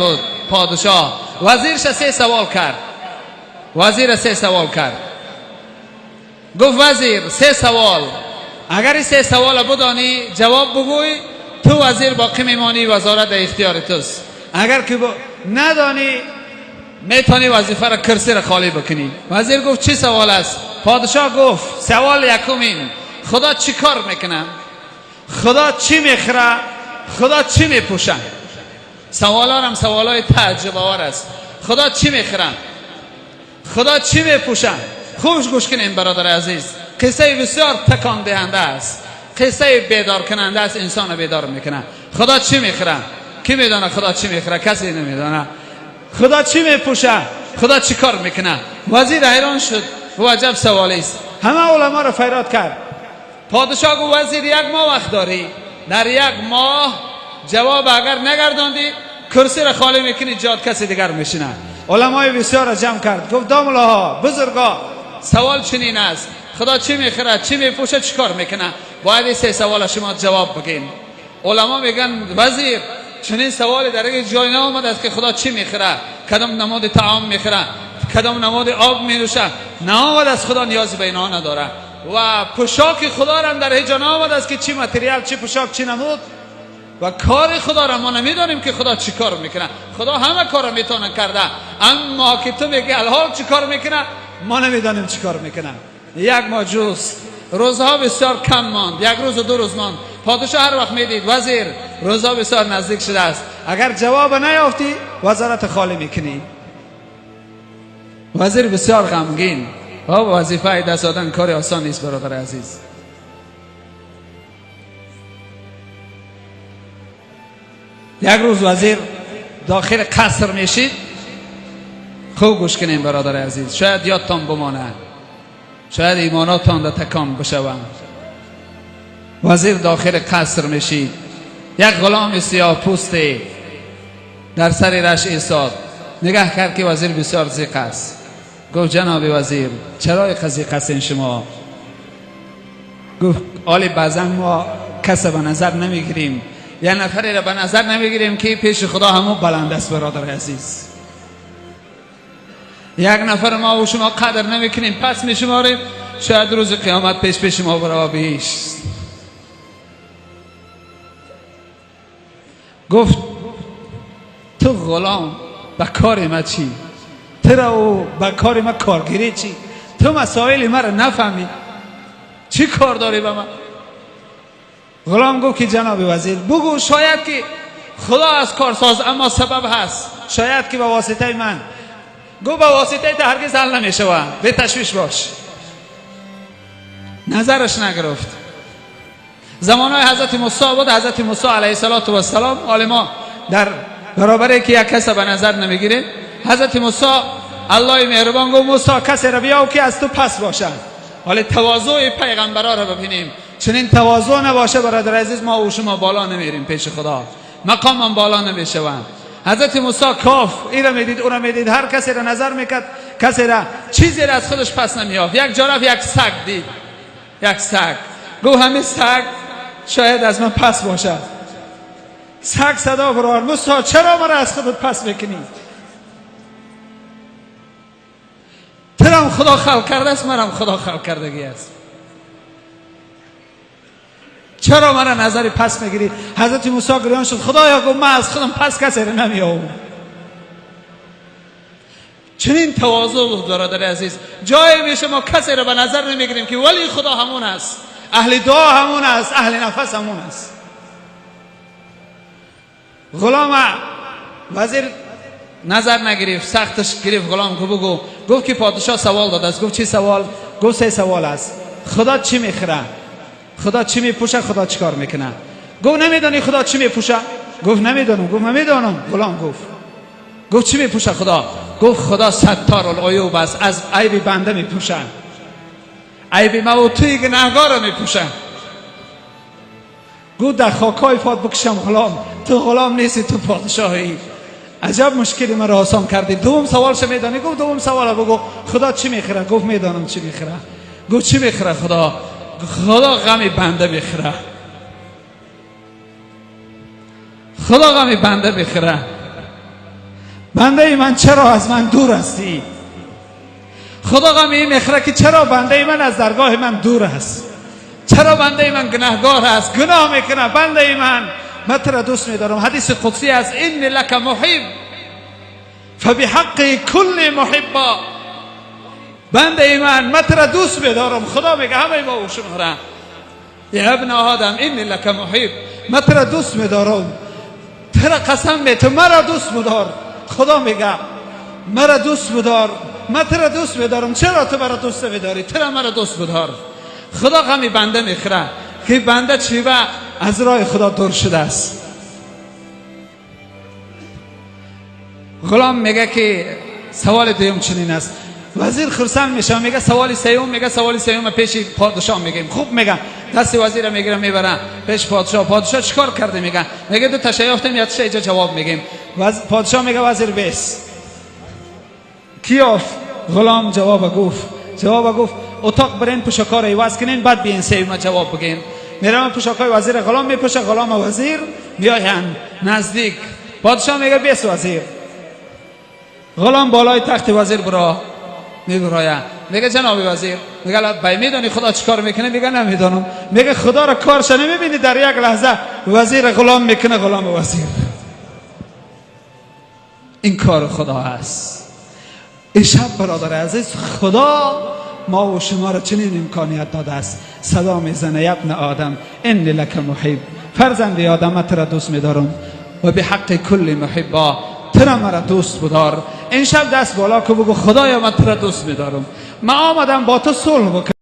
بود پادشاه. وزیرش سه سوال کرد. وزیر سه سوال کرد. گفت وزیر سه سوال، اگر این سه سوال بدانی جواب بگوی تو وزیر باقی میمانی، وزارت در اختیار توست. اگر که ندانی میتونی وظیفه را کرسی را خالی بکنی. وزیر گفت چی سوال است؟ پادشاه گفت سوال یکمین، خدا چی کار میکنه؟ خدا چی میخوره؟ خدا چی میپوشه؟ سوالا هم سوالای تعجب آور است. خدا چی میخوره؟ خدا چی میپوشه؟ خوش گوش کنیم برادر عزیز، قصه بسیار تکان دهنده است، قصه بیدار کننده است، انسان بیدار میکنه. خدا چی میخوره؟ کی میدانه خدا چی میخوره؟ کسی نمیدانه. خدا چی میپوشه؟ خدا چی کار میکنه؟ وزیر حیران شد، و عجب سوالی است. همه علما را فریاد کرد. پادشاه گفت وزیر یک ماه وقت داری، در یک ماه جواب اگر نگرداندی کرسی را خالی میکنی، جات کسی دیگر میشینه. علمای بسیار را جمع کرد، گفت داملاها بزرگا سوال چنین است، خدا چی میخوره، چی میپوشه، چی کار میکنه؟ باید این سه سوال شما جواب بگین. علما میگن وزیر چنین سوالی در یک جای نآمده است که خدا چی میخوره، کدام نماد طعام میخوره، کدام نماد آب مینوشه، نآمده است. خدا نیازی به اینها نداره و پوشاک خدا را هم در هیچ جا نآمده است که چی متریال، چی پوشاک، چی نمود. و کار خدا را ما نمیدانیم که خدا چی کار میکنه. خدا همه کار را میتونه کرده، اما که تو میگی الحال چی کار میکنه، ما نمیدانیم چی کار میکنه. یک ماه جوست، روزها بسیار کم ماند، یک روز و دو روز ماند. پادشاه هر وقت میدید وزیر روزها بسیار نزدیک شده است، اگر جواب نیافتی وزارت خالی میکنی. وزیر بسیار غمگین. وظیفه دست دادن کار آسان نیست برادر عزیز. یک روز وزیر داخل قصر میشید. خوب گوش کنیم برادر عزیز، شاید یادتان بمانه، شاید ایماناتان در تکان بشوند. وزیر داخل قصر میشید، یک غلام سیاه پوست در سر رش ایستاد. نگاه کرد که وزیر بسیار زیق است. گفت جناب وزیر چرا زیق هستین شما؟ گفت آلی بعضا ما کس به نظر نمیگیریم، یه نفری را به نظر نمیگیریم که پیش خدا همون بلند است. برادر عزیز، یک نفر ما و شما قدر نمیکنیم، پس میشماریم، شاید روز قیامت پیش پیش ما برای بهشت. گفت تو غلام به کار ما چی؟ تو را به کار ما کارگیری چی؟ تو مسائل ما را نفهمی، چی کار داری به من؟ غلام گفت که جناب وزیر بگو شاید که خدا از کارساز اما سبب هست، شاید که به واسطه من. گفت به واسطه تو هرگز حل نمیشود، به تشویش باش. نظرش نگرفت. زمانهای حضرت موسی بود. حضرت موسی علیه السلام حال ما در برابر که یک کس به نظر نمیگیره، حضرت موسی الله مهربان گفت موسی کسی را بیاو که از تو پس باشه. حالا تواضع پیغمبرا را ببینیم. چنین تواضع نباشه برادر عزیز ما و شما بالا نمیریم پیش خدا، مقامم بالا نمیشوند. حضرت موسی کاف این را میدید او را میدید، هر کسی را نظر میکرد، کسی را چیزی را از خودش پس نمیافت. یک جا رفت یک سگ دید، یک سگ. گفت همین سگ شاید از من پس باشه. سگ صدا برآورد موسی چرا مرا از خودت پس میکنی؟ ترم خدا خلق کرده است، مرم خدا خلق کردگی است، چرا مرا نظری پس میگیری؟ حضرت موسی گریان شد، خدایا گفت من از خودم پس کسی را نمیآورم. چنین تواضع بود برادر عزیز. جایی میشه ما کسی را به نظر نمیگیریم که ولی خدا همون است، اهل دعا همون است، اهل نفس همون است. غلام وزیر نظر نگرفت، سختش گرفت غلام که بگو. گفت که پادشاه سوال داده است. گفت چی سوال؟ گفت سه سوال است. خدا چی میخوره؟ خدا چی میپوشه؟ خدا چی کار میکنه؟ گفت نمیدانی خدا چی میپوشه؟ گفت نمیدانم. گفت من میدانم. غلام گفت چی میپوشه خدا؟ گفت خدا ستار العیوب است، از عیب بنده میپوشه، عیب ما و توی گناهگار را میپوشه. گفت در خاکای پاد بکشم غلام، تو غلام نیستی، تو پادشاهی. عجب مشکلی مرا آسان کردی. دوم سوالش میدانی؟ گفت دوم سوال بگو خدا چی میخوره؟ گفت میدانم چی میخوره. گفت چی میخوره خدا؟ خدا غم بنده میخوره، خدا غم بنده میخوره. бандаи ман, чаро аз ман дур ҳастӣ? Худо ғами мехӯра, ки чаро бандаи ман аз даргоҳи ман дур аст, чаро бандаи ман гунаҳгор аст, гуноҳ мекунад. Бандаи ман, ман туро дӯст медорам. Ҳадиси қудсӣ аст: إني لك محب فبحق كل محبا. бандаи ман, ман туро дӯст медорам. Худо мега ҳамаи мо шуморо: يا ابن آدم إني لك محب. Ман туро дӯст медорам, туро қасам мету, маро дӯст бидор. Худо мега: маро дӯст бидор, ман туро дӯст медорам, чаро ту маро дӯст намедорӣ? Туро маро дӯст бидор. Худо ғами банда мехӯра, ки банда чива аз роҳи Худо дур шудааст. Ғулом мега, ки саволи дуюм чунин аст. Вазир хурсанд мешава, мега: саволи сеюм. Мега: саволи сеюм пеши подшоҳ мегӯем. Хуб, мега, дасти вазира мегира, мебара пеш подшоҳ. Подшоҳ: чикор карде? Мега: ду таша ёфтем, якташа иҷа ҷавоб мегем. Подшоҳ мега: вазир, бес ки ёфт? Ғулом ҷавоба гуфт, ҷавоба гуфт. Утоқ бирен, пӯшокҳоро иваз кунен, баъд биен, сеюма ҷавоб бигем. Меравам, пӯшокҳои вазира ғулом мепӯша, ғулома вазир. Меоянд наздик, подшоҳ мега: бес, вазир. Ғулом болои тахти вазир биро мебироя, мега: ҷаноби вазир. Мега: бай, медонӣ Худо чӣ кор мекунад? Мега: намедонам. Мега: Худоро корша намебинӣ? Дар як лаҳза вазира ғулом мекунад, ғулома вазир. Ин кори Худо аст. Ин шаб, бародари азиз, Худо мо ва шуморо чунин имконият додааст. Садо мезана: يا ابن آدم إني لك محب. Фарзанди одам, ман туро дӯст медорам. Ва بحق كل محبا. Туро маро дӯст бидор. Ин шаб даст боло ку, бугӯ: Худоё, ман туро дӯст медорам, ман омадам бо ту сулҳ бикунам.